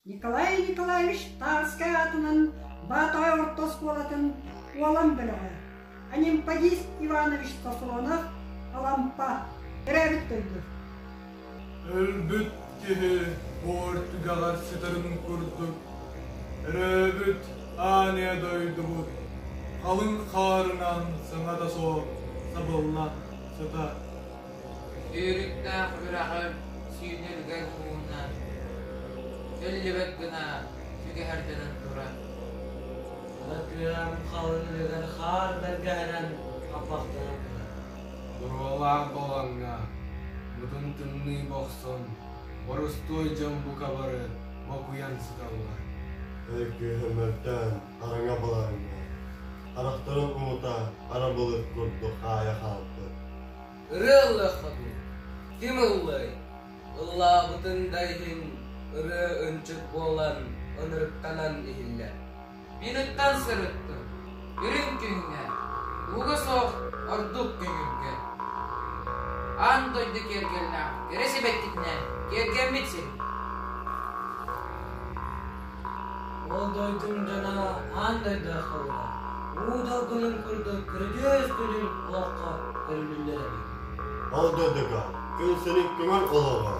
Николай Николаевич Тарскай аатынан Баатаҕай орто оскуолатын Уолан бөлөҕө, Анемподист Иванович Софронов, Алампа, төрөөбүт дойду. Өлбүт киһи буор түгэҕэр сытарын курдук, өрөөбүт аан ийэ дойдубут халыҥ хаарынан саҥата суох сабылла сытар. Сүүрүктээх үрэҕим сүүнүргэр уунан, сөллүбэт гына сүгэһэрдэнэн турар. Хара тыам халыҥ үлүгэр хаар бэргэһэнэн хаппахтанан турар. Буруолаах болоҥҥо мутун тымныы бохсон, борустуой дьон бука бары бокуйан сыталлар. Эр кыыһы мөлтөөн хараҥа балаҕаҥҥа, харахтарын уута хара былыт курдук хаайа хаалбыт. Ырыа ыллыахха дуу, ким ыллыай? Ыллаабытын да иһин ырыа ынчык буолан ынырыктанан иһиллэр. Мин ыттан сырыттым, үрүҥ күҥҥэ, ууга суох ордук көҥүлгэ. Аан дойду киэргэллээх кэрэ сибэккитинэн киэргэммит сирим. Ол дойдум дьоно аан дойду архалыга, уу долгунун курдук көрүдүөс күнүн олоххо көрүлүллэр эбит. Ол дойдуга күн сирин көҥүл олоҕо,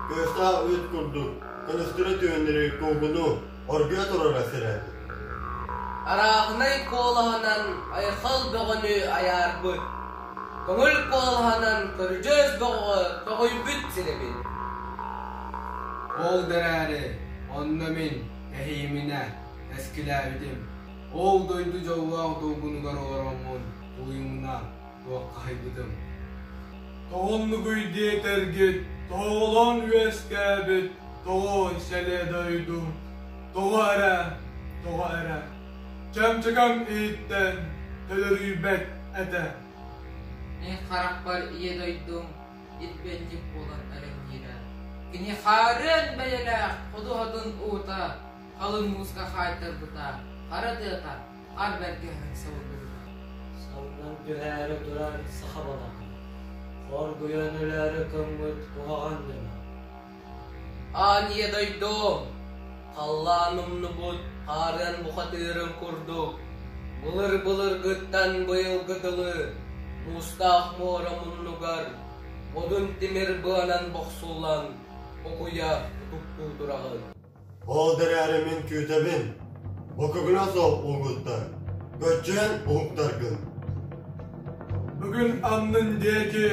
кыыстаах үүт курдук көнөстөрө түөннэри куугуну оргуйа турара сирээбит. Арааһынай куолаһынан айхал бөҕөнү айаарбыт, көҥүл куолаһынан көрүдьүөс бөҕөҕө көҕүйбүт сирэбин. Ол да эрээри, онно мин тэһийиминэ тэскилээбитим. Ол дойду дьоллоох долгунугар олороммун тулуйумуна туоххаһыйбытым. Тоҕоннугуй диэтэргит, тоҕолоон үөскээбит тоҕо сэлэ дойду, тоҕо эрэ, тоҕо эрэ, чөмчөкөм иһиттэн төлөрүйбэт этэ. Мин харахпар ийэ дойдум ирбэнньик буолан элэҥниирэ. Кини хаарыан бэйэлээх ходуһатын уута халыҥ мууска хаайтарбыта, хара тыата хар бэргэһэн сабыллыбыта. Салгын түһээри турар саха балаҕана, хоргуйан өлөөрү көҥмүт куһаҕан дьоно. Аан ийэ дойдум, халлаан умнубут хаарыан бухатыырын курдук, былыр-былыргыттан быйылгы дылы муустаах муора муннугар модун тимир быанан бохсуллан бокуйа утуктуу тураҕын. Ол да эрээри мин күүтэбин, бокугуна суох уугуттар, көччүйэн уһуктаргын. Бүгүн аннын диэки.